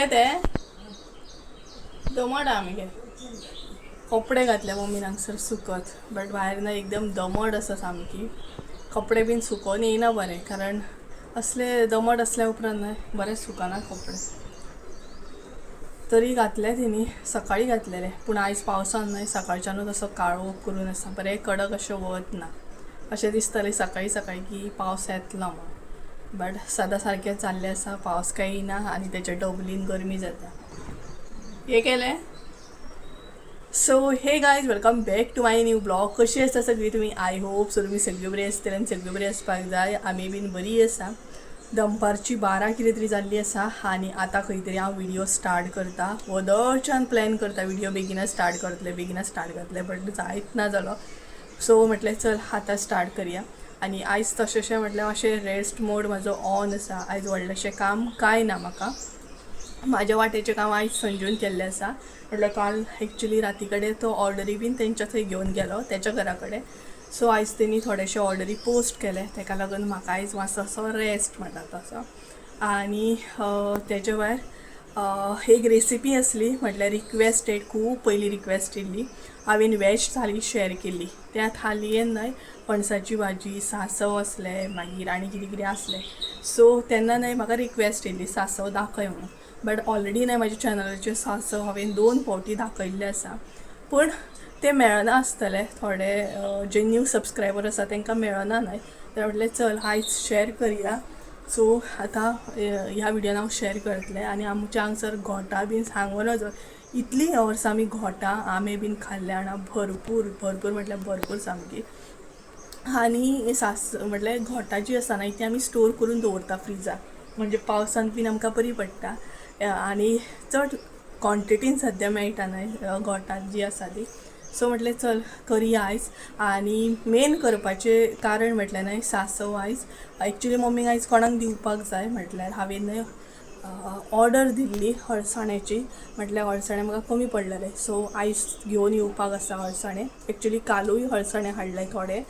सुकले ते दमट आहा. कपडे घातले मम्मीन हांगसर सुकत, बट भायर ना एकदम दमट आसा सामकी. कपडे बीन सुकोवन येयना बरें, कारण असले दमट असल्या उपरांत न्हय बरें सुकना कपडे. तरी घातले तेणी सकाळी घातलेले, पूण आयज पावसान न्हय सकाळच्यानूच असो काळोख करून आसा, बरें कडक अशें वत ना. अशें दिसतालें सकाळी सकाळी की पावस येतलो म्हणून, बट सदां सारकें जाल्लें आसा, पावस कांय येयना आनी तेच्या डबलीन गरमी जाता. हें केलें. So hey guys, welcome back to my new vlog. कशी आसा सगळी तुमी? I hope so तुमी सगळी बरी आसतली आनी सगळी बरी आसपाक जाय. आमी बीन बरी आसा. दनपारची 12 कितें तरी जाल्ली आसा आनी आतां खंय तरी हांव व्हिडियो स्टार्ट करता. वदळच्यान प्लॅन करता व्हिडियो बेगीनच स्टार्ट करतले, बेगीनच स्टार्ट करतले, बट जायत ना जालो. सो म्हटलें चल आतां स्टार्ट करया. आनी आयज तशेंशें म्हटल्यार मातशें रेस्ट मोड म्हाजो ऑन आसा. आयज व्हडलेंशें काम कांय ना म्हाका. म्हाज्या वाटेचें काम आयज संजून केल्लें आसा. म्हटल्यार काल एक्चुली राती कडेन तो ऑर्डरी बीन तेंच्या थंय घेवन गेलो तेच्या घरा कडेन. सो आयज तेणी थोडेशे ऑर्डरी पोस्ट केले, तेका लागून म्हाका आयज मातसो असो रेस्ट म्हणटा तसो. आनी तेजे भायर एक रेसिपी आसली, म्हटल्यार रिक्वेस्टेड, खूब पयलीं रिक्वेस्ट येयल्ली. हांवें वेज थाली शेअर केल्ली. त्या थालयेन न्हय पणसाची भाजी, सांसव आसलें, मागीर आनी कितें कितें आसलें. सो तेन्ना न्हय म्हाका रिक्वेस्ट येयल्ली सांसव दाखय म्हणून, बट ऑलरेडी न्हय म्हाज्या चॅनलाचेर सांसव हांवें 2 फावटी दाखयल्लें आसा, पूण तें मेळना आसतलें. थोडे जे न्यू सबस्क्रायबर आसा तांकां मेळना न्हय, ते म्हटलें चल आयज शेअर करया. सो आतां ह्या व्हिडियोन हांव शेअर करतलें. आनी आमच्या हांगसर घोटां बीन सांगू नजो, इतलीं ह्या वर्सा आमी घोटां आंबे बीन खाल्ले जाणा, भरपूर भरपूर म्हटल्यार भरपूर सामकी. आनी सास म्हटल्यार घोटां जीं आसा न्हय ती आमी स्टोर करून दवरता फ्रिजार, म्हणजे पावसान बीन आमकां बरी पडटा आनी चड क्वॉन्टिटीन सद्या मेळटा न्हय घोटां जीं आसा ती. सो म्हटलें चल करया आयज. आनी मेन करपाचें कारण म्हटल्यार न्हय सांसव आयज एक्चुली मम्मीक आयज कोणाक दिवपाक जाय, म्हटल्यार हांवें न्हय ऑर्डर दिल्ली अळसाण्याची, म्हटल्यार अळसाणे म्हाका कमी पडलेले. सो आयज घेवन येवपाक आसा अळसाणे. एक्चुली कालूय अळसाणे हाडले थोडे.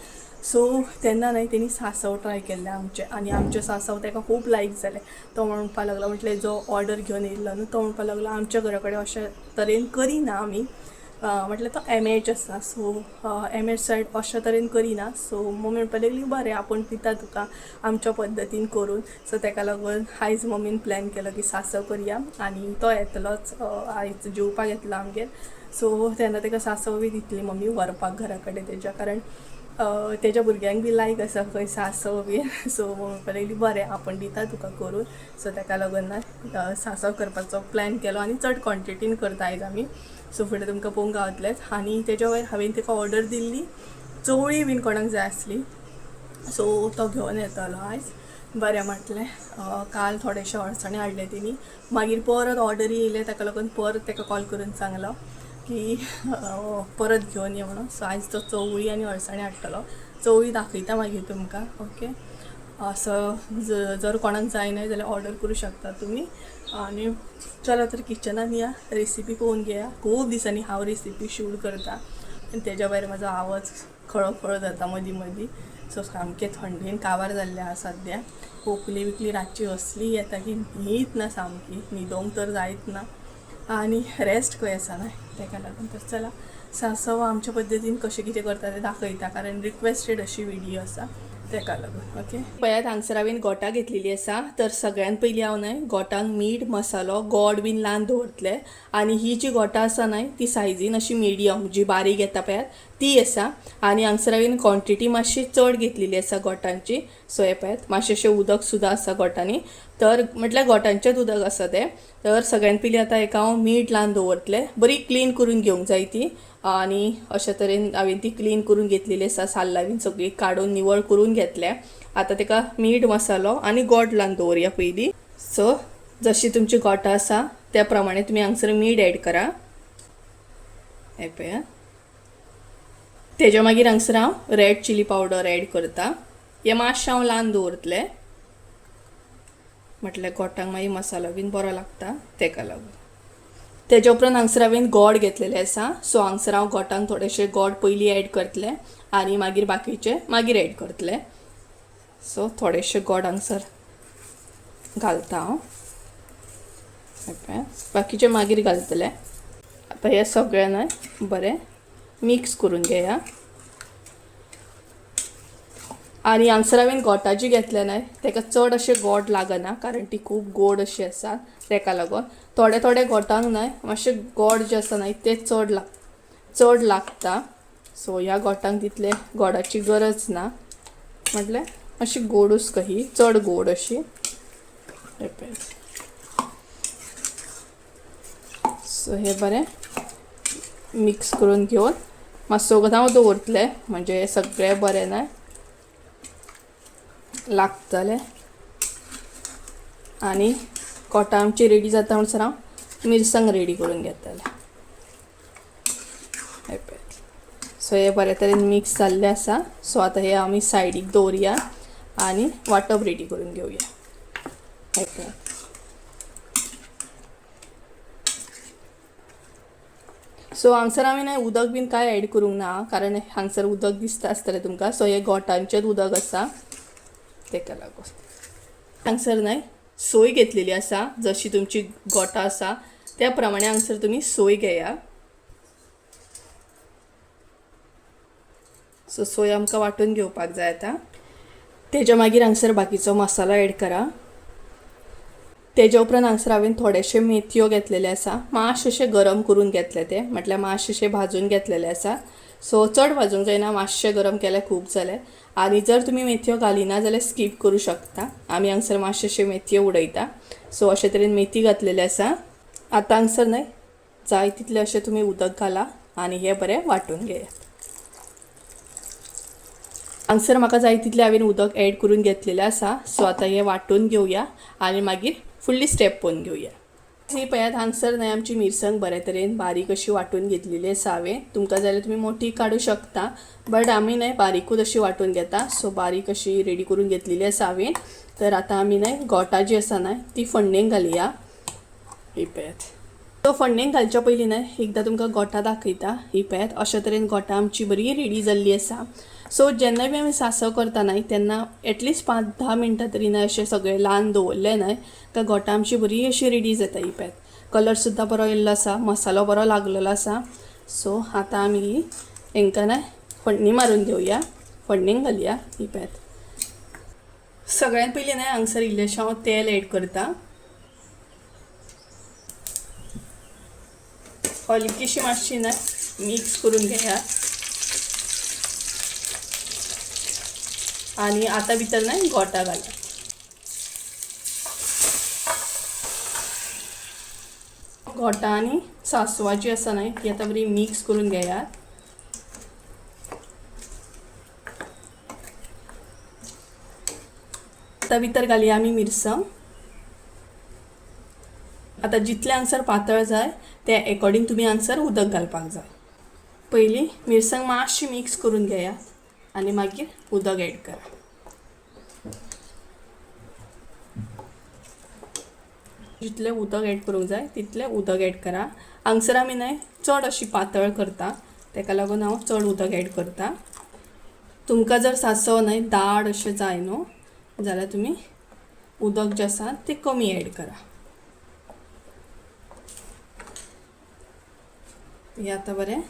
सो तेन्ना न्हय तेणी सांसव ट्राय केल्लें आमचें आनी आमचें सांसव ताका खूब लायक जालें. तो म्हणपाक लागलो, म्हटल्यार जो ऑर्डर घेवन येयल्लो न्हू तो म्हणपाक लागलो आमच्या घरा कडेन अशे तरेन करिना आमी, म्हटल्यार तो एम एच आसा, सो एम एच सायड अशा तरेन करिना. सो मम्मी म्हणपाक लागली बरें आपूण दिता तुका आमच्या पद्दतीन करून. सो ताका लागून आयज मम्मीन प्लॅन केलो की सांसव करया आनी तो येतलोच आयज जेवपाक येतलो आमगेर. सो तेन्ना ताका सांसव बी दितली मम्मी व्हरपाक घरा कडेन तेज्या, कारण तेज्या भुरग्यांक बी लायक आसा खंय सांसव बी. सो मम्मी म्हणपाक लागली बरें आपूण दिता तुका करून. सो ताका लागून ना सांसव करपाचो प्लॅन केलो आनी चड क्वॉन्टिटीन करता आयज आमी. सो फुडें तुमकां पळोवंक गावतलेंच. आनी तेज्या वयर हांवें ताका ऑर्डर दिल्ली चवळी बीन कोणाक जाय आसली, सो तो घेवन येतलो आयज. बरें म्हटलें. काल थोडेशे अडचणी हाडले तेणी, मागीर परत ऑर्डरी येयले, ताका लागून परत ताका कॉल करून सांगलो की परत घेवन यो म्हणून. सो आयज तो चवळी आनी अळसाणे हाडटलो. चवळी दाखयता मागीर तुमकां. ओके, असो जर कोणाक जाय न्हय जाल्यार ऑर्डर करूं शकता तुमी. आनी चला तर किचनान या, रेसिपी पळोवन घेया. खूब दिसांनी हांव रेसिपी शूट करता आनी तेज्या भायर म्हाजो आवाज खळो खळो जाता मदीं मदीं. सो सामकें थंडेन काबार जाल्लें आसा सद्या. खोकली बिकली रातची असली येता की न्हीद ना सामकी, न्हिदोंक तर जायत ना आनी रेस्ट खंय आसा न्हय तेका लागून. तर चला सांसव आमच्या पद्दतीन कशें कितें करता तें दाखयता, कारण रिक्वेस्टेड अशी व्हिडियो आसा तेका लागून. ओके, पळयात हांगसर हांवें गोटां घेतलेली आसा. तर सगळ्यान पयलीं हांव न्हय गोटांक मीठ मसालो गोड बीन लावन दवरतलें. आनी ही जी गोटां आसा न्हय ती सायजीन अशी मिडियम जी बारीक येता पळयात ती आसा. आनी हांगसर हांवें क्वॉन्टिटी मातशी चड घेतलेली आसा गोटांची. सो हें पळयात मातशें उदक सुद्दां आसा गोटांनी, तर म्हटल्यार गोटांचेंच उदक आसा तें. तर सगळ्यान पयलीं आतां हेका हांव मीठ लावन दवरतलें, बरी क्लीन करून घेवंक जाय ती. आनी अशे तरेन हांवें ती क्लीन करून घेतलेली आसा, साल्लां बीन सगळी काडून निवळ करून घेतल्या. आतां ताका मीठ मसालो आनी गोड लावन दवरया पयलीं. सो जशी तुमची गोटां आसा त्या प्रमाणे तुमी हांगसर मीठ एड करा. हें पळयात. तेज्या मागीर हांगसर हांव रेड चिली पावडर एड करता. हें मातशें हांव लावन दवरतलें, म्हटल्यार गोटांक मागीर मसालो बीन बरो लागता तेका लागून. तेज्या उपरांत हांगसर हांवें गोड घेतलेलें आसा. सो हांगसर हांव गोटांक थोडेशें गोड पयलीं एड करतलें आनी मागीर बाकीचें मागीर एड करतलें. सो थोडेशें गोड हांगसर घालता हांव. बाकीचे मागीर घालतले. आतां हे सगळें न्हय बरें मिक्स करून घेया. आनी हांगसर हांवें गोठाची घेतले न्हय ताका चड अशें गोड लागना, कारण ती खूब गोड अशी आसा. ताका लागून थोडे थोडे गोठांक न्हय मातशें गोड जें आसा न्हय तें चड लागता. सो ह्या गोठांक तितले गोडाची गरज ना, म्हटल्यार मातशी गोडूच कही, चड गोड अशी. सो हे बरें मिक्स करून घेवन मातसो वगत हांव दवरतलें, म्हणजे सगळें बरें न्हय लागतलें. आनी गोठां आमची रेडी जाता म्हणसर हांव मिरसांग रेडी करून घेतलें. सो हे बरे तरेन मिक्स जाल्लें आसा. सो आतां हे आमी सायडीक दवरया आनी वांटप रेडी करून घेवया. सो हांगसर आमी न्हय उदक बीन कांय एड करूंक ना, कारण हांगसर उदक दिसता आसतलें तुमकां. सो हे गोठांचेंच उदक आसा, तेका लागून. हांगसर न्हय सोय घेतलेली आसा, जशी तुमची गोठां आसा त्या प्रमाणे हांगसर तुमी सोय घेया. सो सोय आमकां वांटून घेवपाक जाय आतां. तेज्या मागीर हांगसर बाकीचो मसालो एड करा. तेज्या उपरांत हांगसर हांवें थोडेशे मेथयो घेतलेले आसा, मातशें गरम करून घेतले ते, म्हटल्यार मातशें भाजून घेतलेले आसा. सो चड भाजूंक जायना, मातशें गरम केलें खूब जालें. आनी जर तुमी मेथयो घालिना जाल्यार स्कीप करूं शकता. आमी हांगसर मातशें मेथयो उडयता. सो अशे तरेन मेथी घातलेली आसा. आतां हांगसर न्हय जाय तितलें अशें तुमी उदक घाला आनी हें बरें वांटून घेयात. हांगसर म्हाका जाय तितलें हांवें उदक एड करून घेतलेलें आसा. सो आतां हें वांटून घेवया आनी मागीर फुडली स्टेप पळोवन घेवया. ही पळयात हांगसर न्हय आमची मिरसांग बरे तरेन बारीक अशी वांटून घेतलेली आसा हांवें. तुमकां जाल्यार तुमी मोठी काडूं शकता, बट आमी न्हय बारीकूच अशी वांटून घेता. सो बारीक अशी रेडी करून घेतलेली आसा हांवें. तर आतां आमी न्हय गोठां जी आसा न्हय ती फोडणेक घालया. ही पळयात. सो फोडणेक घालच्या पयलीं न्हय एकदां तुमकां गोठां दाखयता. ही पळयात अशे तरेन गोठां आमची बरी रेडी जाल्ली आसा. सो जेन्ना बी आमी सांसव करता न्हय तेन्ना एटलिस्ट 5-10 मिनटां तरी न्हय अशें सगळें ल्हान दवरलें न्हय तर गोठां आमची बरी अशी रेडी जाता. ही पळयात कलर सुद्दां बरो येयल्लो आसा, मसालो बरो लागलेलो आसा. सो आतां आमी हेंकां न्हय फोडणी मारून घेवया, फोडणेक घालया. ही पळयात सगळ्यात पयलीं न्हय हांगसर इल्लेशें हांव तेल एड करता. हलकीशी मातशी न्हय मिक्स करून घेयात. आनी आतां भितर न्हय गोठां घालात. गोठां आनी सांसवां जी आसा न्हय ती आतां बरी मिक्स करून घेयात. आतां भितर घालया आमी मिरसांग. आतां जितलें हांगसर पातळ जाय ते एकॉर्डिंग तुमी हांगसर उदक घालपाक जाय. पयलीं मिरसांग मातशी मिक्स करून घेयात आनी मागीर उदक एड करा. जितलें उदक एड करूंक जाय तितलें उदक एड करा. हांगसर आमी न्हय चड अशी पातळ करता, तेका लागून हांव चड उदक एड करता. तुमकां जर सांसव न्हय दाट अशें जाय न्हू जाल्यार तुमी उदक जें आसा तें कमी एड करा. हें आतां बरें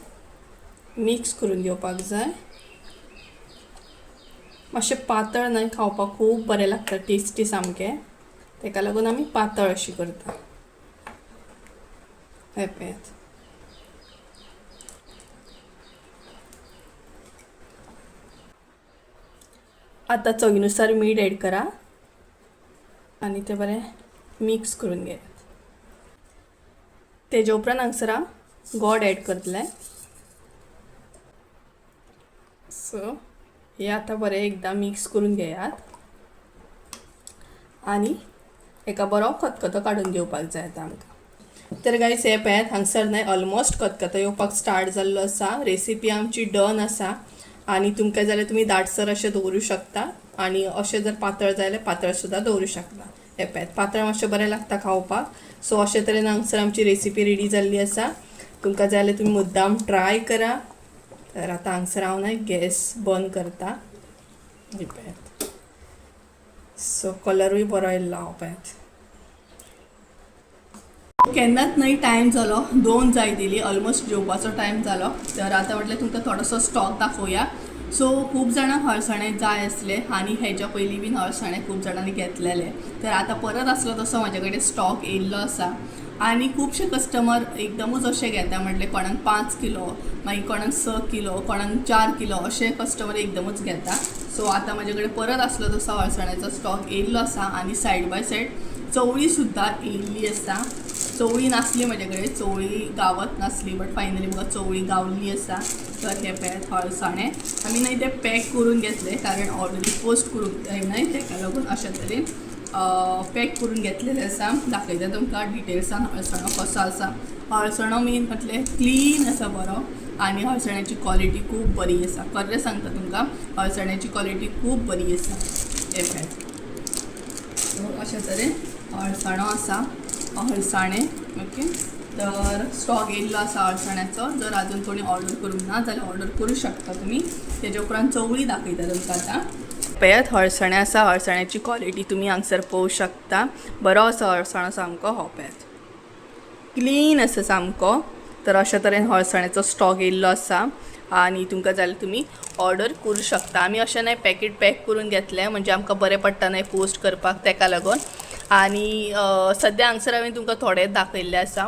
मिक्स करून घेवपाक जाय. मातशें पातळ न्हय खावपाक खूब बरें लागता, टेस्टी सामकें, तेका लागून आमी पातळ अशी करता. हें पळयात. आतां चवीनुसार मीठ एड करा आनी तें बरें मिक्स करून घेयात. तेजे उपरांत हांगसर हांव गोड एड करतलें. सो हे आतां बरें एकदां मिक्स करून घेयात आनी एका बरो खतखतो काडून घेवपाक जाय आतां आमकां. तर गायस हे पळयात हांगसर न्हय ऑलमोस्ट खतखतो येवपाक स्टार्ट जाल्लो आसा. रेसिपी आमची डन आसा. आनी तुमकां जाल्यार तुमी दाटसर अशें दवरूं शकता आनी अशें जर पातळ जाय जाल्यार पातळ सुद्दां दवरूं शकता. हे पळयात पातळ मातशें बरें लागता खावपाक. सो अशे तरेन हांगसर आमची रेसिपी रेडी जाल्ली आसा. तुमकां जाय जाल्यार तुमी मुद्दाम ट्राय करा. तर आतां हांगसर हांव न्हय गॅस बंद करता. हे पळयात सो कलरूय बरो येयल्लो हांव पळयात. केन्नाच न्हय टायम जालो, 2 जायत येयली, ऑलमोस्ट जेवपाचो टायम जालो. तर आतां म्हटलें तुमकां थोडोसो स्टॉक दाखोवया. सो खूब जाणांक हळसाणे जाय आसले आनी हेज्या पयलीं बीन हळसाणे खूब जाणांनी घेतलेले. तर आतां परत आसलो तसो म्हाजे कडेन स्टॉक येयल्लो आसा. आनी खुबशे कस्टमर एकदमूच अशे घेता, म्हटल्यार कोणाक 5 किलो, मागीर कोणाक 6 किलो, कोणाक 4 किलो अशे कस्टमर एकदमूच घेता. सो आतां म्हाजे कडेन परत आसलो तसो हळसाण्याचो स्टॉक येयल्लो आसा. आनी सायड बाय सायड चवळी सुद्दां येयल्ली आसा. चवळी नासली म्हाजे कडेन, चवळी गावत नासली, बट फायनली म्हाका चवळी गावल्ली आसा. तर हे पळयात हळसाणे आमी न्हय ते पॅक करून घेतले, कारण ऑलरेडी पोस्ट करूंक जाय न्हय, तेका लागून अशा तरेन पॅक करून घेतलेले आसा. दाखयता तुमकां डिटेल्सान हळसाणो कसो आसा. हळसाणो मेन म्हटलें क्लीन आसा बरो आनी हळसाण्याची क्वॉलिटी खूब बरी आसा. खरें सांगता तुमकां, हळसाण्याची क्वॉलिटी खूब बरी आसा. हे पळयात, सो अशा तरेन हळसाणो आसा, हळसाणे. ओके, तर स्टॉक येयल्लो आसा हळसाण्याचो. जर आजून कोणी ऑर्डर करूंक ना जाल्यार ऑर्डर करूं शकता तुमी. तेज्या उपरांत चवळी दाखयता तुमकां आतां. पळयात हळसाणे आसा. हळसाण्याची क्वॉलिटी तुमी हांगसर पळोवंक शकता. बरो आसा हळसाणो सामको. हो पळयात, क्लीन आसा सामको. तर अशा तरेन हळसाण्याचो स्टॉक येयल्लो आसा आनी तुमकां जाल्यार तुमी ऑर्डर करूं शकता. आमी अशें न्हय पॅकेट पॅक करून घेतलें, म्हणजे आमकां बरें पडटा न्हय पोस्ट करपाक, तेका लागून. आनी सद्या हांगसर हांवें तुमकां थोडे दाखयल्ले आसा,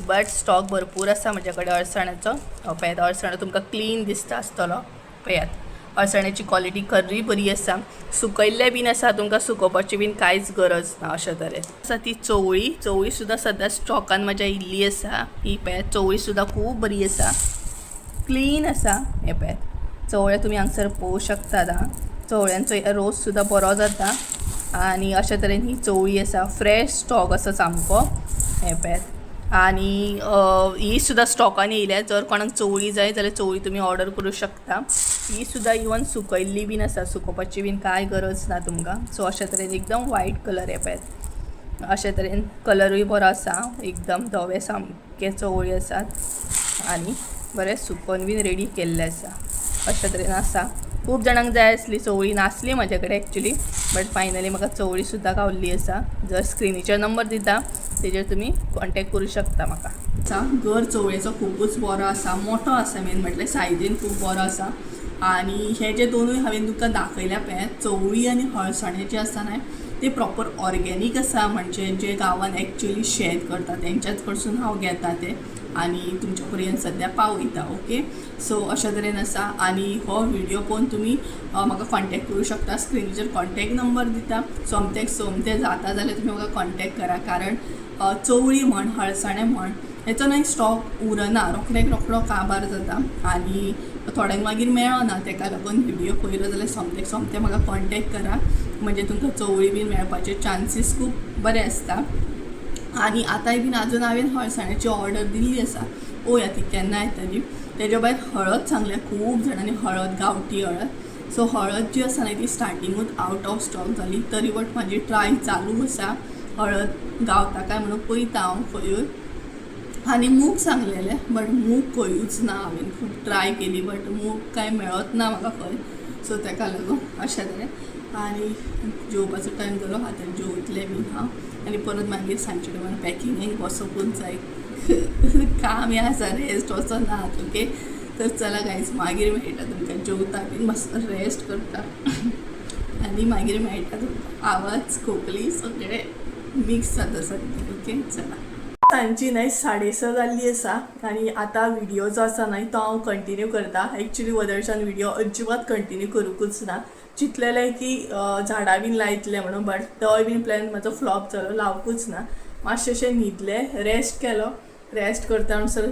बट स्टॉक भरपूर आसा म्हज्या कडेन अळसाण्याचो. पळयात अळसाणो तुमकां क्लीन दिसता आसतलो. पळयात अळसाण्याची क्वॉलिटी खरी बरी आसा. सुकयल्ले बीन आसा, तुमकां सुकोवपाची बीन कांयच गरज ना. अशा तरेन आसा ती चवळी. चवळी सुद्दां सद्या स्टॉकान म्हाज्या इल्ली आसा. ही पळयात चवळी सुद्दां खूब बरी आसा, क्लीन आसा. हे पळयात चवळे तुमी हांगसर पळोवंक शकतात. आं, चवळ्यांचो रोस सुद्दां बरो जाता. आनी अशा तरेन ही चवळी आसा, फ्रेश स्टॉक आसा सामको. हे पळयात. आनी ही सुद्दां स्टॉकान येयल्या. जर कोणाक चवळी जाय जाल्यार चवळी तुमी ऑर्डर करूं शकता. ही सुद्दां इवन सुकयल्ली बीन आसा, सुकोवपाची बीन कांय गरज ना तुमकां. सो अशा तरेन एकदम वायट कलर. हे पळयात अशा तरेन कलरूय बरो आसा, एकदम धवे सामके चवळी आसात आनी बरें सुकोन बीन रेडी केल्ले आसा. अशा तरेन आसा. खूब जाणांक जाय आसली चवळी, नासली म्हाजे कडेन एक्चुली, बट फायनली म्हाका चवळी सुद्दां गावल्ली आसा. जर स्क्रिनीचेर नंबर दिता तेजेर तुमी कॉन्टेक्ट करूं शकता म्हाका. आसा गर चवळेचो खुबूच बरो आसा, मोठो आसा, मेन म्हटल्यार सायजीन खूब बरो आसा. आनी हे जे दोनूय हांवें तुमकां दाखयल्या पळयात, चवळी आनी हळसाणे जे आसा न्हय ते प्रॉपर ऑर्गेनीक आसा. म्हणजे जे गांवान एक्चुली शेत करता तेंच्याच कडसून हांव घेता ते आनी तुमच्या पर्यंत सद्या पावयता. ओके, सो अशा तरेन आसा. आनी हो व्हिडियो पळोवन तुमी म्हाका कॉन्टेक्ट करूं शकता. स्क्रिनीचेर कॉन्टेक्ट नंबर दिता. सोमतेक सोमतें जाता जाल्यार तुमी म्हाका कॉन्टेक्ट करा, कारण चवळी म्हण हळसाणे म्हण हेचो न्हय स्टॉक उरना, रोखडेक रोखडो काबार जाता आनी थोड्यांक मागीर मेळना. तेका लागून व्हिडियो पळयलो जाल्यार सोमतेक सोमतें म्हाका कॉन्टेक्ट करा, म्हणजे तुमकां चवळी बीन मेळपाचे चान्सीस खूब बरे आसता. आनी आतांय बीन आजून हांवें हळसाण्याची ऑर्डर दिल्ली आसा, पळोवया ती केन्ना येतली. तेज्या भायर हळद सांगल्या खूब जाणांनी, हळद गांवठी हळद. सो हळद जी आसा न्हय ती स्टार्टिंगूच आवट ऑफ स्टॉक जाली, तरी बट म्हाजी ट्राय चालू आसा, हळद गावता काय म्हणून पळयता हांव खंयूय. आनी मूग सांगलेले, बट मूग खंयूच ना. हांवें खूब ट्राय केली बट मूग कांय मेळत ना म्हाका खंय. सो तेका लागून अशें तरेन. आनी जेवपाचो टायम जालो, आतां जेवतलें बीन हांव आनी परत मागीर सांजचे टायमार पॅकिंगेक बसोकूच जाय. काम हें आसा, रेस्ट वचो ना. ओके, तर चला गायज, मागीर मेळटा तुमकां. जेवता बीन, मातसो रेस्ट करता आनी मागीर मेळटा तुमकां. आवाज, खोकली सगळें मिक्स जाता सद्या. ओके, चला, सांजची न्हय 6:30 जाल्ली आसा आनी आतां व्हिडियो जो आसा न्हय तो हांव कंटिन्यू करता. एक्चुली वदळच्यान व्हिडियो अजिबात कंटिन्यू करूंकूच ना. चिंतलेलें की झाडां बीन लायतलें म्हणून, बट तोय बीन प्लॅन म्हाजो फ्लॉप जालो, लावकूच ना. मातशें न्हिदलें, रेस्ट केलो. रेस्ट करता म्हणसर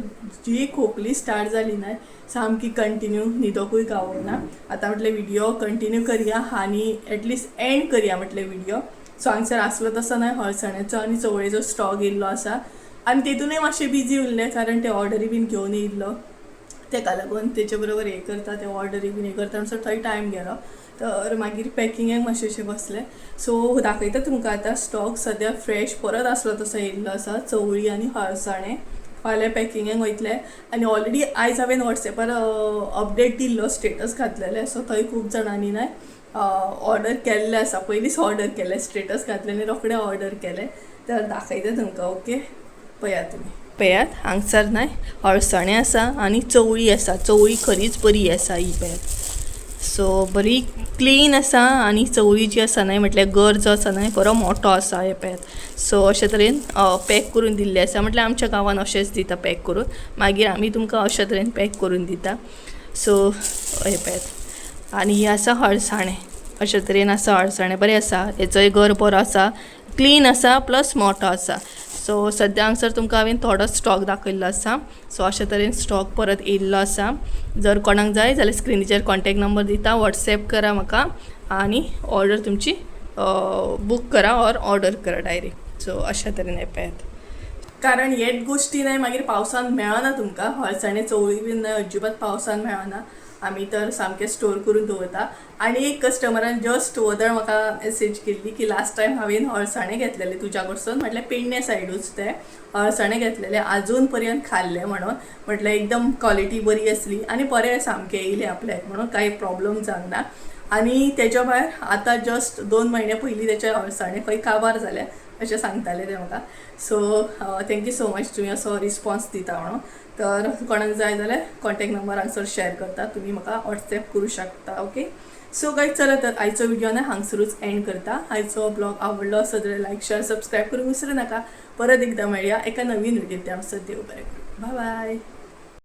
जी खोकली स्टार्ट जाली न्हय सामकी, कंटिन्यू न्हिदोकूय गावोंक ना. आतां म्हटलें व्हिडियो कंटिन्यू करया आनी एटलिस्ट एंड करया म्हटलें व्हिडियो. सो हांगसर आसलो तसो न्हय हळसाण्याचो आनी चवळेचो स्टॉक येयल्लो आसा आनी तेतूनय मातशें बिजी उरलें, कारण ते ऑर्डरी बीन घेवन येयल्लो, तेका लागून तेचे बरोबर हें करता, ते ऑर्डरी बीन हें करता म्हणसर थंय टायम गेलो. तर मागीर पॅकिंगेक मातशें अशें बसलें. सो दाखयता तुमकां आतां स्टॉक सद्या फ्रेश परत आसलो तसो येयल्लो आसा, चवळी आनी हळसाणे. फाल्यां पॅकिंगेक वयतले. आनी ऑलरेडी आयज हांवें वॉट्सॅपार अपडेट दिल्लो, स्टेटस घातलेले. सो थंय खूब जाणांनी न्हय ऑर्डर केल्ले आसा, पयलींच ऑर्डर केले, स्टेटस घातले आनी रोखडे ऑर्डर केले. तर दाखयता तुमकां. ओके. पळयात तुमी. पळयात हांगसर न्हय अळसाणे आसा आनी चवळी आसा. चवळी खरीच बरी आसा ही पळयात. सो बरी क्लीन आसा आनी चवळी जी आसा न्हय म्हटल्यार गर जो आसा न्हय बरो मोटो आसा हे पळयात. सो अशे तरेन पॅक करून दिल्ले आसा. म्हटल्यार आमच्या गांवान अशेंच दिता पॅक करून, मागीर आमी तुमकां अशे तरेन पॅक करून दिता. सो हे पळयात. आनी ही आसा हळसाणे, अशे तरेन आसा हळसाणे, बरें आसा. हेचोय गर बरो आसा, क्लीन आसा, प्लस मोटो आसा. सो सद्या हांगसर तुमकां हांवें थोडो स्टॉक दाखयल्लो आसा. सो अशे तरेन स्टॉक परत येयल्लो आसा. जर कोणाक जाय जाल्यार स्क्रिनीचेर कॉन्टेक्ट नंबर दिता, वॉट्सॅप करा म्हाका आनी ऑर्डर तुमची बूक करा ऑर ऑर्डर करा डायरेक्ट. सो अशा तरेन हें पळयात. कारण हेच गोश्टी न्हय मागीर पावसान मेळना तुमकां. हळसाणे चवळी बीन न्हय अजिबात पावसान मेळना. आमी तर सामकें स्टोर करून दवरता. आनी एक कस्टमरान जस्ट वदळ म्हाका मेसेज केल्ली की लास्ट टायम हांवें हळसाणे घेतलेले तुज्या कडसून, म्हटल्यार पेडणे सायडूच ते हळसाणे घेतलेले, आजून पर्यंत खाल्ले म्हणून, म्हटल्यार एकदम क्वॉलिटी बरी आसली आनी बरें सामकें येयलें आपल्याक म्हणून कांय प्रॉब्लम जावंक ना. आनी तेच्या भायर आतां जस्ट 2 म्हयने पयलीं तेचे अळसाणे खंय काबार जाले अशें सांगताले ते म्हाका. So thank you so much तुमी असो रिस्पॉन्स दिता म्हणून. तर कोणाक जाय जाल्यार कॉन्टेक्ट नंबर हांगसर शेअर करता, तुमी म्हाका वॉट्सॅप करूं शकता. ओके, सो गायज चला तर आयचो व्हिडिओ न्हय हांगसरूच एंड करता. आयचो ब्लॉग आवडलो आसत जाल्यार लायक शेअर सबस्क्रायब करूंक विसरूं नाका. परत एकदां मेळया एका नवीन व्हिडियो. त्या पासत देव बरें करूं. बाय बाय.